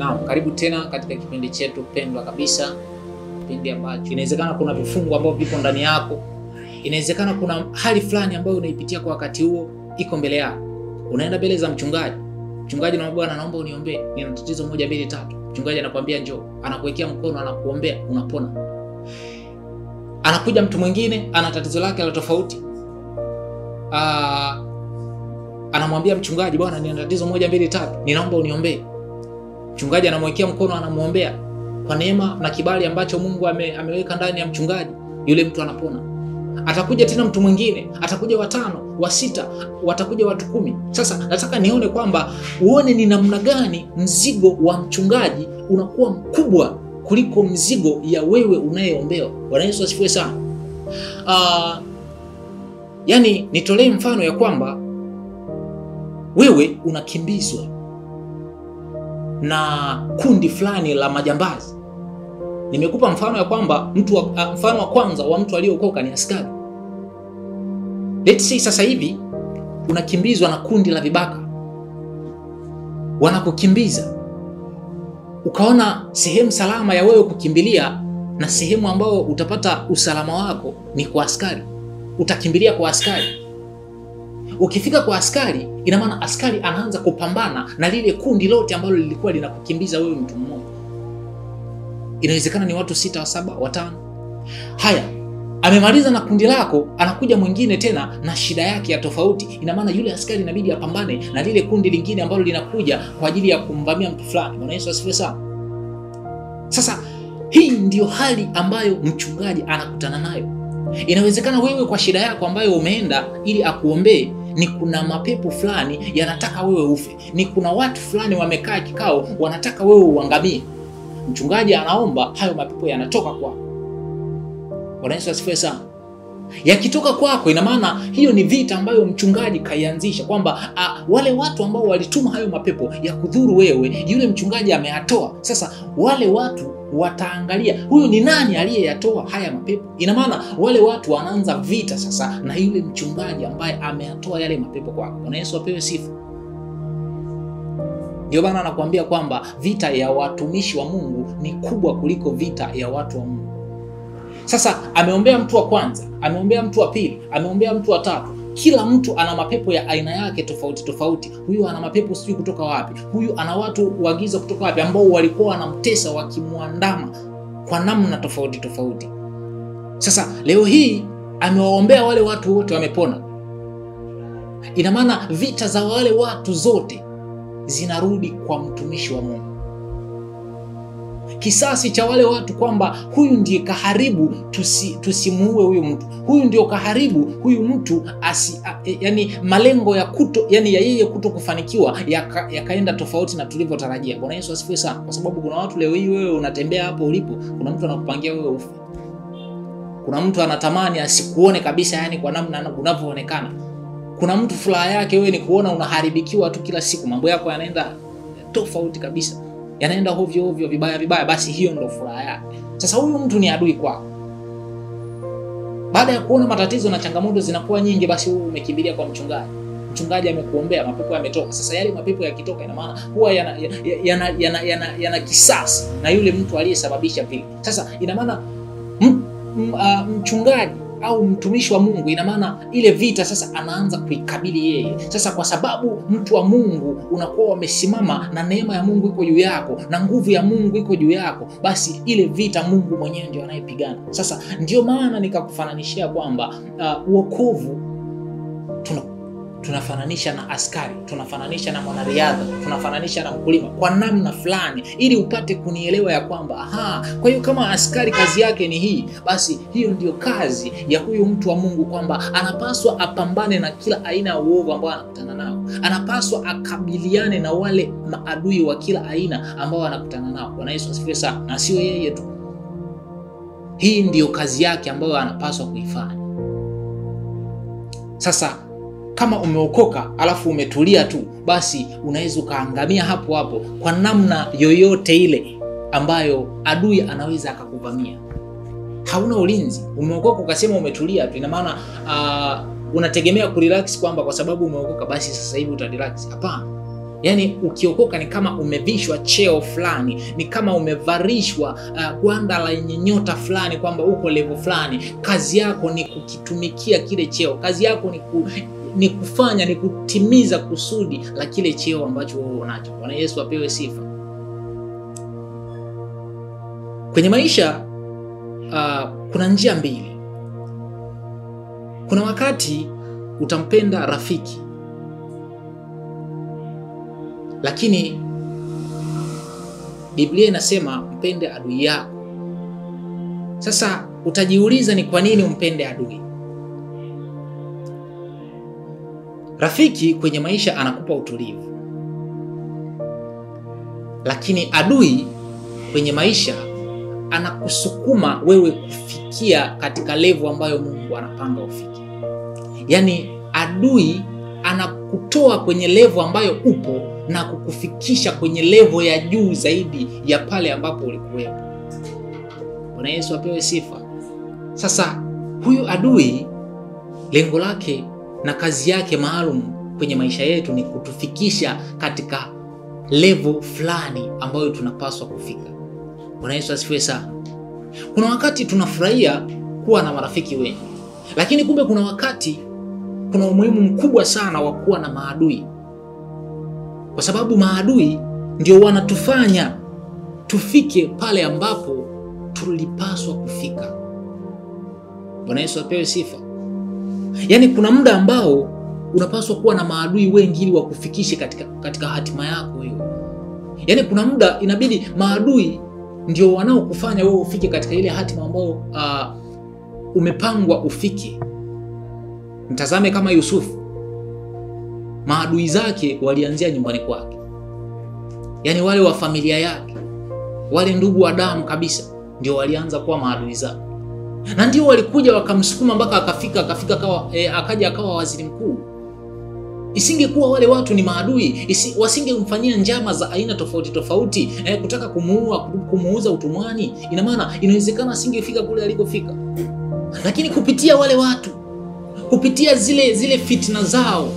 Naam, karibu tena katika kipindi chetu pendwa kabisa, kipindi ambacho inawezekana kuna vifungo ambavyo vipo ndani yako, inawezekana kuna hali fulani ambayo unaipitia kwa wakati huo iko mbele yako. Unaenda mbele za mchungaji, mchungaji na bwana, naomba uniombee, nina tatizo 1 2 3. Mchungaji anakuambia njoo, anakuwekea mkono, anakuombea, unapona. Anakuja mtu mwingine ana tatizo lake la tofauti, anamwambia mchungaji, bwana nina tatizo 1 2 3, ninaomba uniombee. Mchungaji anamwekea mkono, anamuombea. Kwa neema na kibali ambacho Mungu ameweka ndani ya mchungaji, yule mtu anapona. Atakuja tena mtu mwingine, atakuja 5, 6, watakuja watu 10. Sasa nataka nione kwamba uone ni namna gani mzigo wa mchungaji unakuwa mkubwa kuliko mzigo ya wewe unayeombewa. Bwana Yesu asifiwe sana. Yani nitolee mfano ya kwamba wewe unakimbizwa na kundi fulani la majambazi. Nimekupa mfano ya kwamba mfano wa kwanza wa mtu aliyeokoka ni askari. Let's say sasa hivi unakimbizwa na kundi la vibaka. Wanakukimbiza. Ukaona sehemu salama ya wewe kukimbilia na sehemu ambayo utapata usalama wako ni kwa askari. Utakimbilia kwa askari. Ukifika kwa askari, ina maana askari anaanza kupambana na lile kundi lote ambalo lilikuwa linakukimbiza wewe mtu mmoja. Inawezekana ni watu 6, 7, 5. Haya, amemaliza na kundi lako, anakuja mwingine tena na shida yake ya tofauti. Ina maana yule askari inabidi apambane na lile kundi lingine ambalo linakuja kwa ajili ya kumvamia mtu fulani. Bwana Yesu asifiwe sana. Sasa hii ndiyo hali ambayo mchungaji anakutana nayo. Inawezekana wewe kwa shida yako ambayo umeenda ili akuombee, ni kuna mapepo fulani yanataka wewe ufe, ni kuna watu fulani wamekaa kikao wanataka wewe uangamie. Mchungaji anaomba, hayo mapepo yanatoka kwako. Bwana Yesu asifiwe sana. Yakitoka kwako, ina maana hiyo ni vita ambayo mchungaji kaianzisha, kwamba wale watu ambao walituma hayo mapepo ya kudhuru wewe, yule mchungaji ameyatoa. Sasa wale watu wataangalia huyu ni nani aliyeyatoa haya mapepo. Ina maana wale watu wanaanza vita sasa na yule mchungaji ambaye ameyatoa yale mapepo kwako. Bwana Yesu apewe sifa. Ndio maana anakuambia kwamba vita ya watumishi wa Mungu ni kubwa kuliko vita ya watu wa Mungu. Sasa ameombea mtu wa kwanza, ameombea mtu wa pili, ameombea mtu wa tatu. Kila mtu ana mapepo ya aina yake tofauti tofauti. Huyu ana mapepo sijui kutoka wapi, huyu ana watu wa giza kutoka wapi ambao walikuwa wanamtesa wakimuandama kwa namna tofauti tofauti. Sasa leo hii amewaombea wale watu wote, wamepona. Ina maana vita za wale watu zote zinarudi kwa mtumishi wa Mungu. Kisasi cha wale watu kwamba huyu ndiye kaharibu, tusimuue huyu mtu, huyu ndio kaharibu huyu mtu yani malengo ya kuto, yani ya yeye kuto kufanikiwa yakaenda tofauti na tulivyotarajia. Bwana Yesu asifiwe sana. Kwa sababu kuna watu leo hii wewe unatembea hapo ulipo, kuna mtu anakupangia wewe ufe. Kuna mtu anatamani asikuone kabisa, yani kwa namna unavyoonekana. Kuna mtu furaha yake wewe ni kuona unaharibikiwa tu kila siku, mambo yako yanaenda tofauti kabisa, yanaenda hovyo hovyo, vibaya vibaya, basi hiyo ndo furaha yake. Sasa huyu mtu ni adui kwako. Baada ya kuona matatizo na changamoto zinakuwa nyingi, basi wewe umekimbilia kwa mchungaji. Mchungaji amekuombea, mapepo yametoka. Sasa yale mapepo yakitoka, ina maana huwa yana kisasi na yule mtu aliyesababisha vile. Sasa ina maana mchungaji au mtumishi wa Mungu, ina maana ile vita sasa anaanza kuikabili yeye. Sasa kwa sababu mtu wa Mungu unakuwa umesimama na neema ya Mungu iko juu yako na nguvu ya Mungu iko juu yako, basi ile vita Mungu mwenyewe ndio anayepigana. Sasa ndio maana nikakufananishia kwamba wokovu tunafananisha na askari, tunafananisha na mwanariadha, tunafananisha na mkulima kwa namna fulani, ili upate kunielewa ya kwamba aha, kwa hiyo kama askari kazi yake ni hii, basi hiyo ndiyo kazi ya huyu mtu wa Mungu, kwamba anapaswa apambane na kila aina ya uovu ambao anakutana nao, anapaswa akabiliane na wale maadui wa kila aina ambao anakutana nao. Bwana Yesu asifiwe sana. Na sio yeye tu, hii ndiyo kazi yake ambayo anapaswa kuifanya. Sasa kama umeokoka alafu umetulia tu, basi unaweza ukaangamia hapo hapo kwa namna yoyote ile ambayo adui anaweza akakuvamia. Hauna ulinzi. Umeokoka ukasema umetulia tu, ina maana unategemea kurelax kwamba kwa sababu umeokoka basi sasa hivi utarelax. Hapana. Yaani ukiokoka ni kama umevishwa cheo fulani, ni kama umevarishwa gwanda lenye nyota fulani, kwamba uko level fulani. Kazi yako ni kukitumikia kile cheo, kazi yako ni kufanya, ni kutimiza kusudi la kile cheo ambacho wewe unacho. Bwana Yesu apewe sifa. Kwenye maisha kuna njia mbili. Kuna wakati utampenda rafiki, lakini Biblia inasema mpende adui yako. Sasa utajiuliza ni kwa nini umpende adui? Rafiki kwenye maisha anakupa utulivu, lakini adui kwenye maisha anakusukuma wewe kufikia katika level ambayo Mungu anapanga ufike. Yaani adui anakutoa kwenye level ambayo upo na kukufikisha kwenye level ya juu zaidi ya pale ambapo ulikuwepo. Bwana Yesu apewe sifa. Sasa huyu adui lengo lake na kazi yake maalum kwenye maisha yetu ni kutufikisha katika level fulani ambayo tunapaswa kufika. Bwana Yesu asifiwe sana. Kuna wakati tunafurahia kuwa na marafiki wengi, lakini kumbe kuna wakati kuna umuhimu mkubwa sana wa kuwa na maadui, kwa sababu maadui ndio wanatufanya tufike pale ambapo tulipaswa kufika. Bwana Yesu apewe sifa. Yaani kuna muda ambao unapaswa kuwa na maadui wengi ili wakufikishe katika hatima yako hiyo. Yaani kuna muda inabidi maadui ndio wanaokufanya wewe ufike katika ile hatima ambayo umepangwa ufike. Mtazame kama Yusufu, maadui zake walianzia nyumbani kwake. Yaani wale wa familia yake, wale ndugu wa damu kabisa ndio walianza kuwa maadui zake. Na ndio walikuja wakamsukuma mpaka akafika akaja akawa waziri mkuu. Isingekuwa wale watu ni maadui, wasingemfanyia njama za aina tofauti tofauti, kutaka kumuua, kumuuza utumwani, ina maana inawezekana asingefika kule alikofika. Lakini kupitia wale watu, kupitia zile fitna zao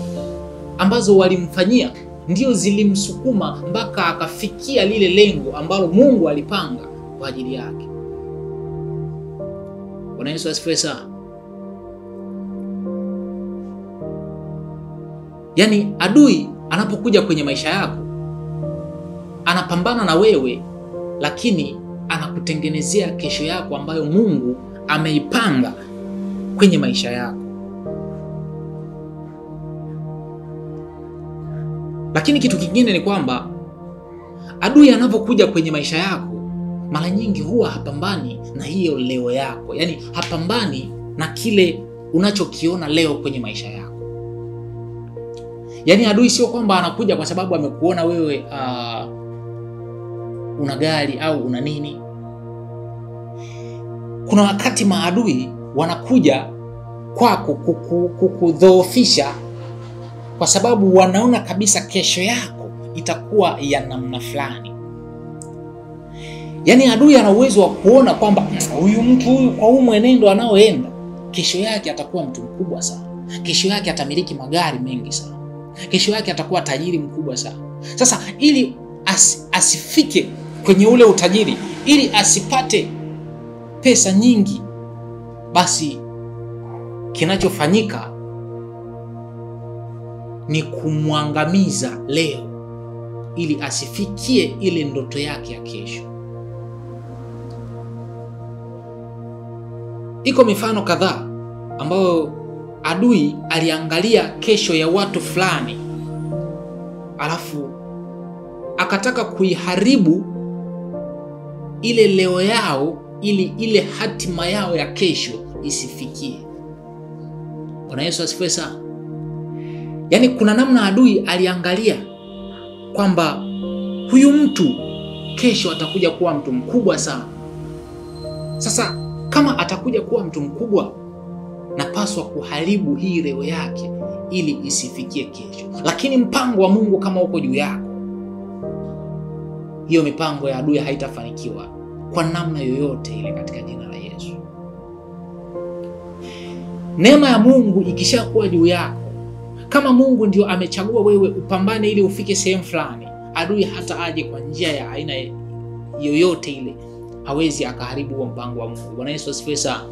ambazo walimfanyia, ndio zilimsukuma mpaka akafikia lile lengo ambalo Mungu alipanga kwa ajili yake. Bwana Yesu asifiwe sana. Yaani adui anapokuja kwenye maisha yako, anapambana na wewe, lakini anakutengenezea kesho yako ambayo Mungu ameipanga kwenye maisha yako. Lakini kitu kingine ni kwamba adui anapokuja kwenye maisha yako, mara nyingi huwa hapambani na hiyo leo yako. Yaani hapambani na kile unachokiona leo kwenye maisha yako. Yaani adui sio kwamba anakuja kwa sababu amekuona wewe una gari au una nini. Kuna wakati maadui wanakuja kwako kukudhoofisha kwa sababu wanaona kabisa kesho yako itakuwa ya namna fulani. Yaani adui ana uwezo wa kuona kwamba huyu mtu huyu kwa huu mwenendo anaoenda, kesho yake atakuwa mtu mkubwa sana. Kesho yake atamiliki magari mengi sana. Kesho yake atakuwa tajiri mkubwa sana. Sasa ili asifike kwenye ule utajiri, ili asipate pesa nyingi, basi kinachofanyika ni kumwangamiza leo ili asifikie ile ndoto yake ya kesho. Iko mifano kadhaa ambayo adui aliangalia kesho ya watu fulani, alafu akataka kuiharibu ile leo yao ili ile hatima yao ya kesho isifikie. Bwana Yesu asifiwe sana. Yaani kuna namna adui aliangalia kwamba huyu mtu kesho atakuja kuwa mtu mkubwa sana. Sasa kama atakuja kuwa mtu mkubwa, napaswa kuharibu hii leo yake ili isifikie kesho. Lakini mpango wa Mungu kama uko juu yako, hiyo mipango ya adui haitafanikiwa kwa namna yoyote ile katika jina la Yesu. Neema ya Mungu ikishakuwa juu yako, Kama Mungu ndio amechagua wewe upambane ili ufike sehemu fulani, adui hata aje kwa njia ya aina yoyote ile, hawezi akaharibu huo mpango wa Mungu. Bwana Yesu asifiwe sana.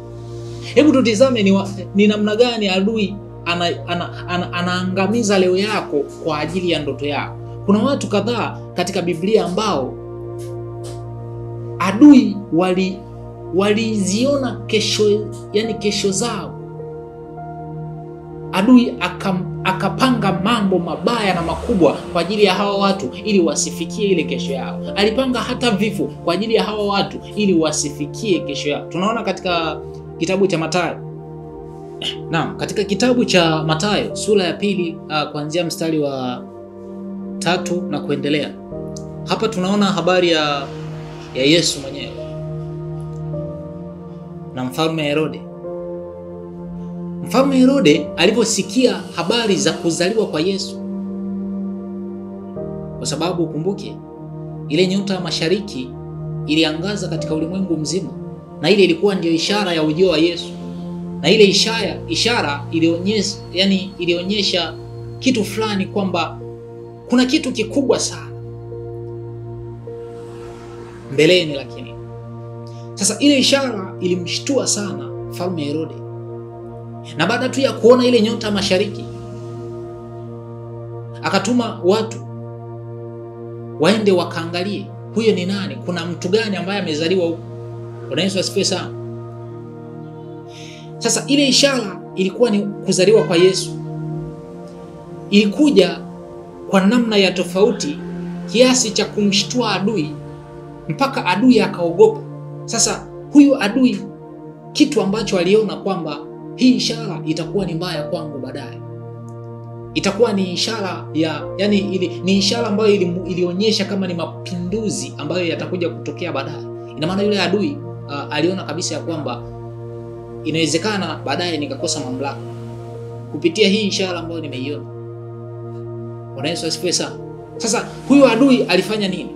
Hebu tutizame ni namna gani adui anaangamiza leo yako kwa ajili ya ndoto yako. Kuna watu kadhaa katika Biblia ambao adui waliziona kesho, yani kesho zao. Adui akapanga mambo mabaya na makubwa kwa ajili ya hawa watu ili wasifikie ile kesho yao. Alipanga hata vifo kwa ajili ya hawa watu ili wasifikie kesho yao. Tunaona katika kitabu cha Mathayo. Naam, katika kitabu cha Mathayo sura ya 2 kuanzia mstari wa 3 na kuendelea. Hapa tunaona habari ya Yesu mwenyewe na mfalme Herode. Mfalme Herode aliposikia habari za kuzaliwa kwa Yesu, kwa sababu ukumbuke ile nyota ya mashariki iliangaza katika ulimwengu mzima, na ile ilikuwa ndio ishara ya ujio wa Yesu. Na ile ishara ilionyesha, yani ilionyesha kitu fulani kwamba kuna kitu kikubwa sana mbeleni. Lakini sasa ile ishara ilimshtua sana mfalme Herode. Na baada tu ya kuona ile nyota mashariki, akatuma watu waende wakaangalie huyo ni nani, kuna mtu gani ambaye amezaliwa huko. Bwana Yesu asifiwe sana. Sasa ile ishara ilikuwa ni kuzaliwa kwa Yesu. Ilikuja kwa namna ya tofauti kiasi cha kumshtua adui mpaka adui akaogopa. Sasa huyu adui kitu ambacho aliona kwamba hii ishara itakuwa ni mbaya kwangu baadaye, itakuwa ni ishara ya, yani ni ishara ambayo ilionyesha kama ni mapinduzi ambayo yatakuja kutokea baadaye. Ina maana yule adui aliona kabisa ya kwamba inawezekana baadaye nikakosa mamlaka kupitia hii ishara ambayo nimeiona. Bwana Yesu asifiwe sana. Sasa huyu adui alifanya nini?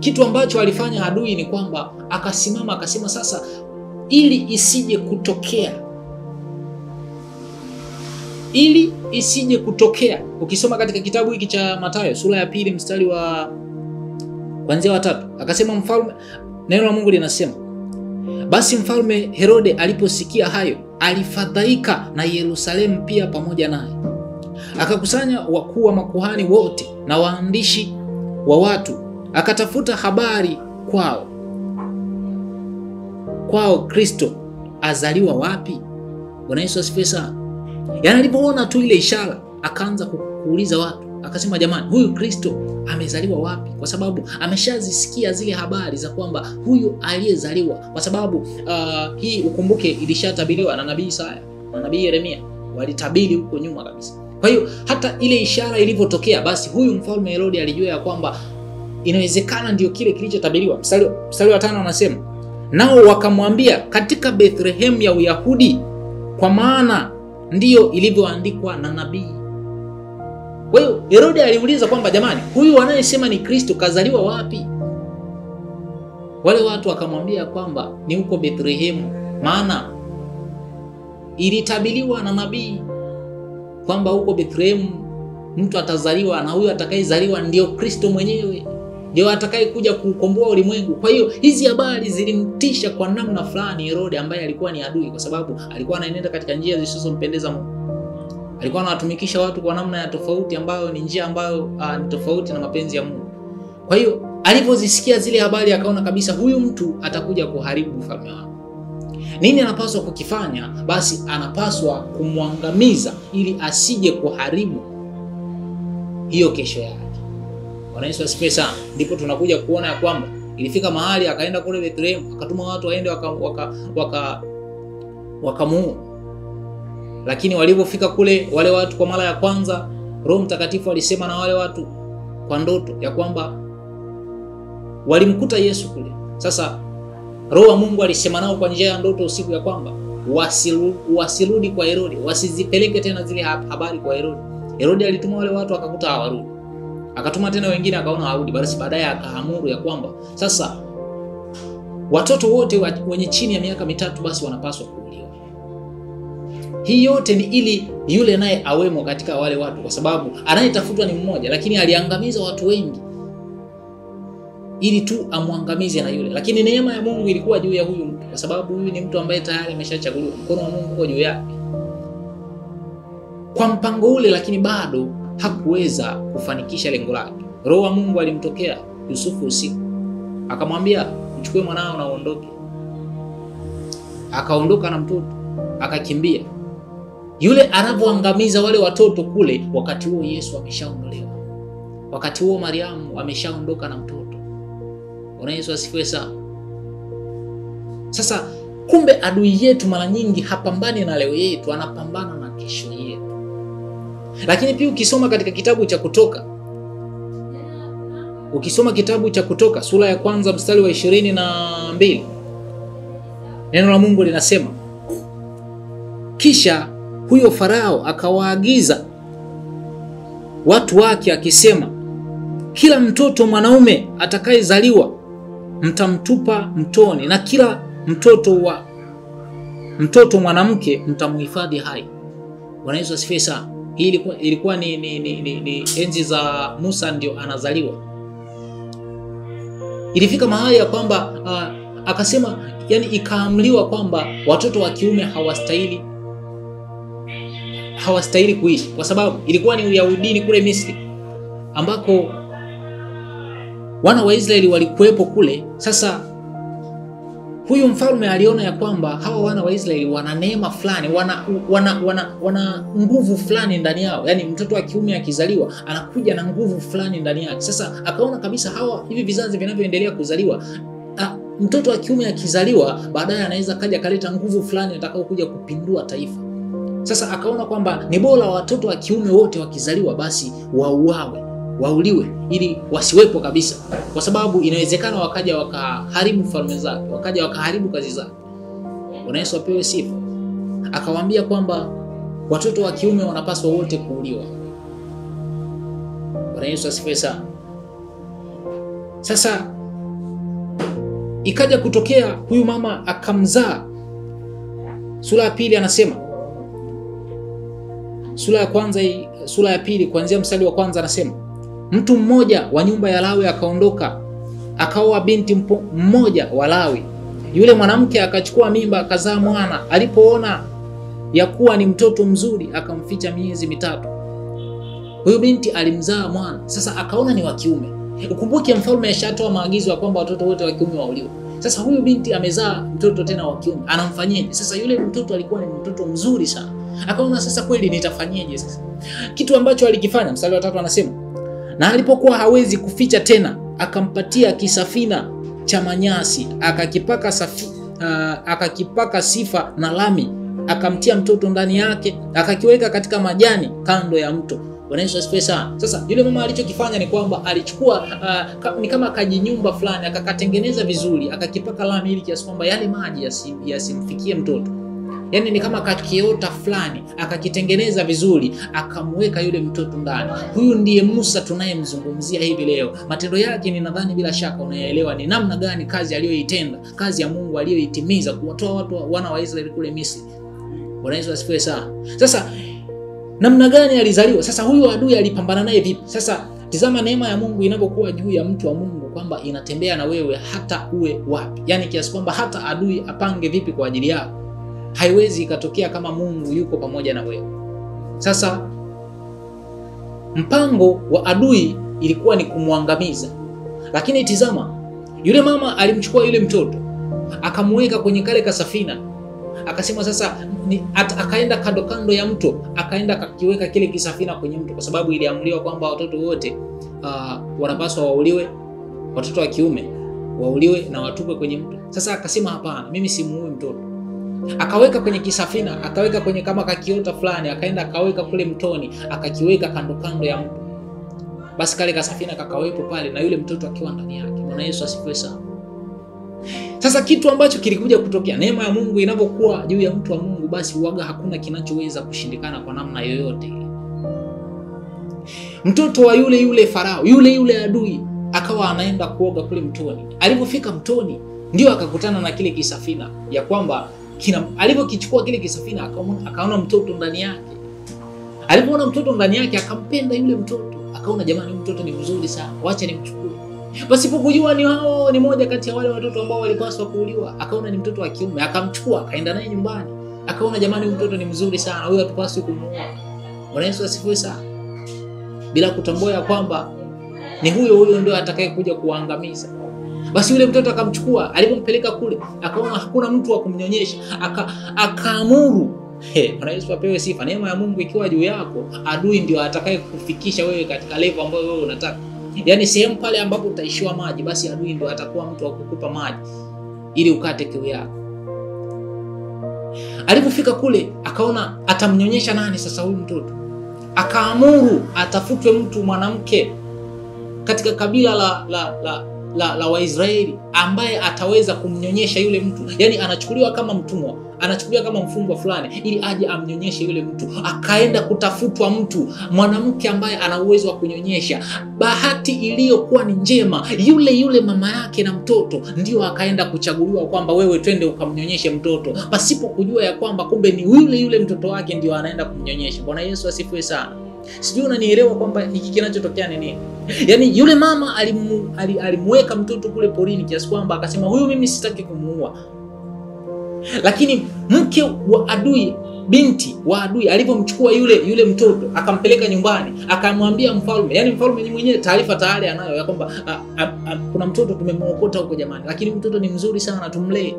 Kitu ambacho alifanya adui ni kwamba akasimama akasema, sasa ili isije kutokea, ili isije kutokea. Ukisoma katika kitabu hiki cha Mathayo sura ya 2 mstari wa kuanzia wa 3, akasema mfalme, neno la Mungu linasema, basi mfalme Herode aliposikia hayo alifadhaika, na Yerusalemu pia pamoja naye. Akakusanya wakuu wa makuhani wote na waandishi wa watu, akatafuta habari kwao Kristo azaliwa wapi. Bwana Yesu asifiwe sana. Yaani alipoona tu ile ishara akaanza kuuliza watu, akasema jamani, huyu Kristo amezaliwa wapi? Kwa sababu ameshazisikia zile habari za kwamba huyu aliyezaliwa, kwa sababu hii ukumbuke ilishatabiriwa na nabii Isaya na nabii Yeremia, walitabiri huko nyuma kabisa. Kwa hiyo hata ile ishara ilivyotokea, basi huyu mfalme Herode alijua ya kwamba inawezekana ndio kile kilichotabiriwa. Mstari wa 5 anasema, nao wakamwambia, katika Bethlehem ya Uyahudi, kwa maana ndiyo ilivyoandikwa na nabii. Kwa hiyo Herode aliuliza kwamba jamani, huyu anayesema ni Kristo kazaliwa wapi? Wale watu wakamwambia kwamba ni huko Bethlehemu, maana ilitabiriwa na nabii kwamba huko Bethlehemu mtu atazaliwa, na huyu atakayezaliwa ndio Kristo mwenyewe, ndio atakayekuja kuukomboa ulimwengu. Kwa hiyo hizi habari zilimtisha kwa namna fulani Herode, ambaye alikuwa ni adui, kwa sababu alikuwa anaenenda katika njia zisizompendeza Mungu. Alikuwa anawatumikisha watu kwa namna ya tofauti ambayo ni njia ambayo ni tofauti na mapenzi ya Mungu. Kwa hiyo alipozisikia zile habari akaona kabisa huyu mtu atakuja kuharibu ufalme wangu. Nini anapaswa kukifanya? Basi anapaswa kumwangamiza ili asije kuharibu hiyo kesho yake. Bwana Yesu asifiwe sana. Ndipo tunakuja kuona ya kwamba ilifika mahali akaenda kule Bethlehem, akatuma watu waende wakamuua. Lakini walipofika kule wale watu kwa mara ya kwanza, Roho Mtakatifu alisema na wale watu kwa ndoto ya kwamba walimkuta Yesu kule. Sasa Roho wa Mungu alisema nao kwa njia ya ndoto usiku ya kwamba wasirudi kwa Herode, wasizipeleke tena zile habari kwa Herode. Herode alituma wale watu akakuta hawarudi. Akatuma tena wengine akaona hawarudi. Basi baadaye akaamuru ya kwamba sasa watoto wote wenye chini ya miaka 3 basi wanapaswa kuuliwa. Hii yote ni ili yule naye awemo katika wale watu, kwa sababu anayetafutwa ni mmoja, lakini aliangamiza watu wengi ili tu amwangamize na yule. Lakini neema ya Mungu ilikuwa juu ya huyu mtu, kwa sababu huyu ni mtu ambaye tayari ameshachaguliwa, mkono wa Mungu uko juu yake kwa mpango ule, lakini bado hakuweza kufanikisha lengo lake. Roho wa Mungu alimtokea Yusufu usiku, akamwambia mchukue mwanao na uondoke. Akaondoka na mtoto, akakimbia. Yule anavyoangamiza wale watoto kule, wakati huo Yesu ameshaondolewa. Wakati huo Mariamu ameshaondoka na mtoto. Bwana Yesu asifiwe sana. Sasa kumbe adui yetu mara nyingi hapambani na leo yetu, anapambana na kesho yetu. Lakini pia ukisoma katika kitabu cha Kutoka, ukisoma kitabu cha Kutoka sura ya kwanza mstari wa 22, neno la Mungu linasema, kisha huyo Farao akawaagiza watu wake akisema, kila mtoto mwanaume atakayezaliwa mtamtupa mtoni, na kila mtoto mwanamke mtamhifadhi hai. Bwana Yesu asifiwe sana. Hii ilikuwa ni enzi za Musa ndio anazaliwa. Ilifika mahali ya kwamba akasema, yani ikaamriwa kwamba watoto wa kiume hawastahili kuishi, kwa sababu ilikuwa ni Uyahudini kule Misri ambako wana wa Israeli walikuwepo kule. Sasa huyu mfalme aliona ya kwamba hawa wana wa Israeli wana neema fulani, wana nguvu fulani ndani yao. Yaani mtoto wa kiume akizaliwa anakuja na nguvu fulani ndani yake. Sasa akaona kabisa hawa hivi vizazi vinavyoendelea kuzaliwa, mtoto wa kiume akizaliwa baadaye anaweza kaja kaleta nguvu fulani atakayokuja kupindua taifa. Sasa akaona kwamba ni bora watoto wa kiume wote wakizaliwa basi wauawe, wauliwe, ili wasiwepo kabisa, kwa sababu inawezekana wakaja wakaharibu falme zake, wakaja wakaharibu kazi zake. Bwana Yesu apewe sifa. Akawaambia kwamba watoto wa kiume wanapaswa wote kuuliwa. Bwana Yesu asifiwe sana. Sasa ikaja kutokea huyu mama akamzaa. Sura ya pili anasema, sura ya kwanza, sura ya pili kuanzia mstari wa kwanza anasema, mtu mmoja wa nyumba ya Lawi akaondoka akaoa binti mmoja wa Lawi. Yule mwanamke akachukua mimba akazaa mwana. Alipoona ya kuwa ni mtoto mzuri akamficha miezi 3. Huyu binti alimzaa mwana. Sasa akaona ni wa kiume. Ukumbuke mfalme ashatoa maagizo ya kwamba watoto wote wa kiume wauliwe. Sasa huyu binti amezaa mtoto tena wa kiume, anamfanyeje? Sasa yule mtoto alikuwa ni mtoto mzuri sana. Akaona sasa kweli nitafanyeje sasa? Kitu ambacho alikifanya, mstari wa 3 anasema, na alipokuwa hawezi kuficha tena akampatia kisafina cha manyasi, akakipaka sifa na lami, akamtia mtoto ndani yake, akakiweka katika majani kando ya mto. Bwana Yesu asifiwe sana. Sasa yule mama alichokifanya ni kwamba alichukua ni kama kajinyumba fulani, akakatengeneza vizuri, akakipaka lami ili kiasi kwamba yale maji yasimfikie mtoto. Yaani ni kama kakiota fulani, akakitengeneza vizuri, akamweka yule mtoto ndani. Huyu ndiye Musa tunayemzungumzia hivi leo. Matendo yake ni nadhani bila shaka unaelewa ni namna gani kazi aliyoitenda, kazi ya Mungu aliyoitimiza kuwatoa watu wana wa Israeli kule Misri. Bwana Yesu asifiwe sana. Sasa namna gani alizaliwa? Sasa huyu adui alipambana naye vipi? Sasa tizama neema ya Mungu inapokuwa juu ya mtu wa Mungu, kwamba inatembea na wewe hata uwe wapi. Yaani kiasi kwamba hata adui apange vipi kwa ajili yako, haiwezi ikatokea kama Mungu yuko pamoja na wewe. Sasa mpango wa adui ilikuwa ni kumwangamiza. Lakini tizama, yule mama alimchukua yule mtoto akamweka kwenye kale kasafina. Akasema sasa akaenda kando kando ya mto, akaenda akakiweka kile kisafina kwenye mto, kwa sababu iliamriwa kwamba watoto wote wanapaswa wauliwe, watoto wa kiume wauliwe na watupwe kwenye mto. Sasa akasema hapana, mimi simuui mtoto. Akaweka kwenye kisafina, akaweka kwenye kama kakiota fulani, akaenda akaweka kule mtoni, akakiweka kando kando ya mto. Basi kale kasafina kakawepo pale na yule mtoto akiwa ndani yake. Bwana Yesu asifiwe sana. Sasa kitu ambacho kilikuja kutokea, neema ya Mungu inapokuwa juu ya mtu wa Mungu, basi huaga hakuna kinachoweza kushindikana kwa namna yoyote ile. Mtoto wa yule yule Farao, yule yule adui, akawa anaenda kuoga kule mtoni. Alipofika mtoni ndio akakutana na kile kisafina ya kwamba Alivyokichukua kile kisafina akaona mtoto ndani yake. Alipoona mtoto ndani yake akampenda yule mtoto. Akaona jamani, mtoto ni mzuri sana, wacha nimchukue. Pasipokujua ni hao ni moja kati ya wale watoto ambao walipaswa kuuliwa. Akaona ni mtoto wa kiume, akamchukua akaenda naye nyumbani. Akaona jamani, huyu mtoto ni mzuri sana, huyu hatupaswi kumuua. Bwana Yesu asifiwe sana. Bila kutambua ya kwamba ni huyo huyo ndio atakayekuja kuangamiza. Basi yule mtoto akamchukua, alipompeleka kule akaona hakuna mtu wa kumnyonyesha, akaamuru. Bwana Yesu apewe sifa. Neema ya Mungu ikiwa juu yako, adui ndio atakayekufikisha wewe katika level ambayo wewe unataka. Yaani sehemu pale ambapo utaishiwa maji, basi adui ndio atakuwa mtu wa kukupa maji ili ukate kiu yako. Alipofika kule akaona atamnyonyesha nani sasa huyu mtoto. Akaamuru atafutwe mtu mwanamke katika kabila la Waisraeli ambaye ataweza kumnyonyesha yule mtu. Yaani anachukuliwa kama mtumwa, anachukuliwa kama mfungwa fulani ili aje amnyonyeshe yule mtu. Akaenda kutafutwa mtu mwanamke ambaye ana uwezo wa kunyonyesha. Bahati iliyokuwa ni njema, yule yule mama yake na mtoto ndio akaenda kuchaguliwa kwamba wewe twende ukamnyonyeshe mtoto, pasipo kujua ya kwamba kumbe ni yule yule mtoto wake ndio anaenda kumnyonyesha. Bwana Yesu asifiwe sana. Sijui unanielewa kwamba hiki kinachotokea ni nini? Yaani yule mama alimuweka mtoto kule porini kiasi kwamba akasema huyu mimi sitaki kumuua. Lakini mke wa adui, binti wa adui, alipomchukua yule mtoto akampeleka nyumbani, akamwambia mfalme. Yaani mfalme mwenyewe taarifa tayari anayo ya kwamba kuna mtoto tumemuokota huko jamani, lakini mtoto ni mzuri sana, tumlee.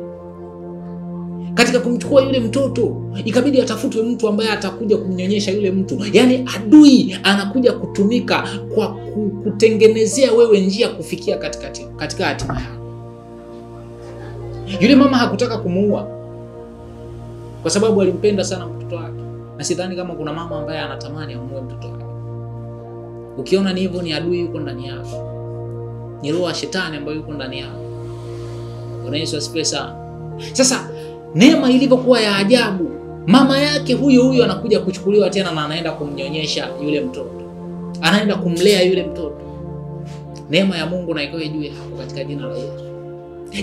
Katika kumchukua yule mtoto ikabidi atafutwe mtu ambaye atakuja kumnyonyesha yule mtu. Yaani adui anakuja kutumika kwa kutengenezea wewe njia kufikia katika hatima yako. Yule mama hakutaka kumuua kwa sababu alimpenda sana mtoto wake. Na sidhani kama kuna mama ambaye anatamani amuue mtoto wake. Ukiona ni hivyo, ni adui yuko ndani yako. Ni roho ya shetani ambayo yuko ndani yako. Bwana Yesu asifiwe sana. Sasa neema ilivyokuwa ya ajabu, mama yake huyo huyo anakuja kuchukuliwa tena na anaenda kumnyonyesha yule mtoto. Anaenda kumlea yule mtoto. Neema ya Mungu na ikawe juu yako katika jina la Yesu.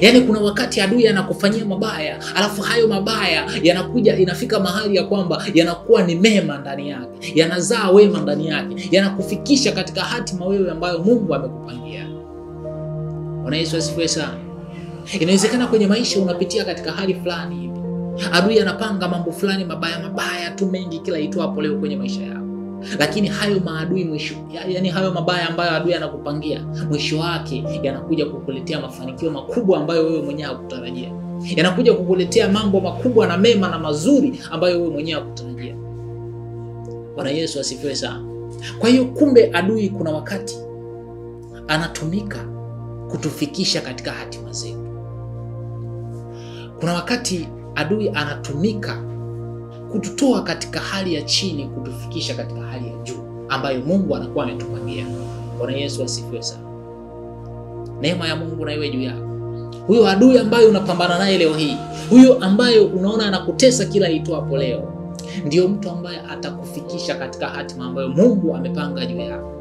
Yaani kuna wakati adui anakufanyia mabaya, alafu hayo mabaya yanakuja, inafika mahali ya kwamba yanakuwa ni mema ndani yake, yanazaa wema ndani yake, yanakufikisha katika hatima wewe ambayo Mungu amekupangia. Bwana Yesu asifiwe sana. Inawezekana kwenye maisha unapitia katika hali fulani hivi. Adui anapanga mambo fulani mabaya mabaya tu mengi kila itwapo leo kwenye maisha yako. Lakini hayo maadui mwisho, yani hayo mabaya ambayo adui anakupangia, mwisho wake yanakuja kukuletea mafanikio makubwa ambayo wewe mwenyewe hukutarajia. Yanakuja kukuletea mambo makubwa na mema na mazuri ambayo wewe mwenyewe hukutarajia. Bwana Yesu asifiwe sana. Kwa hiyo kumbe adui kuna wakati anatumika kutufikisha katika hatima zetu. Kuna wakati adui anatumika kututoa katika hali ya chini kutufikisha katika hali ya juu ambayo Mungu anakuwa ametupangia. Bwana Yesu asifiwe sana. Neema ya Mungu na iwe juu yako. Huyo adui ambaye unapambana naye leo hii, huyo ambaye unaona anakutesa kila itwapo leo, ndio mtu ambaye atakufikisha katika hatima ambayo Mungu amepanga juu yako.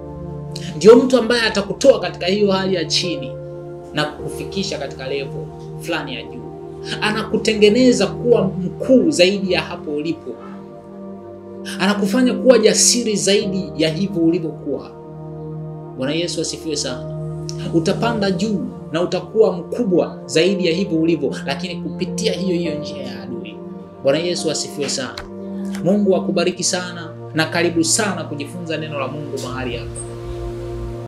Ndio mtu ambaye atakutoa katika hiyo hali ya chini na kukufikisha katika level fulani ya juu. Anakutengeneza kuwa mkuu zaidi ya hapo ulipo. Anakufanya kuwa jasiri zaidi ya hivyo ulivyokuwa. Bwana Yesu asifiwe sana. Utapanda juu na utakuwa mkubwa zaidi ya hivyo ulivyo, lakini kupitia hiyo hiyo njia ya adui. Bwana Yesu asifiwe sana. Mungu akubariki sana na karibu sana kujifunza neno la Mungu mahali hapa.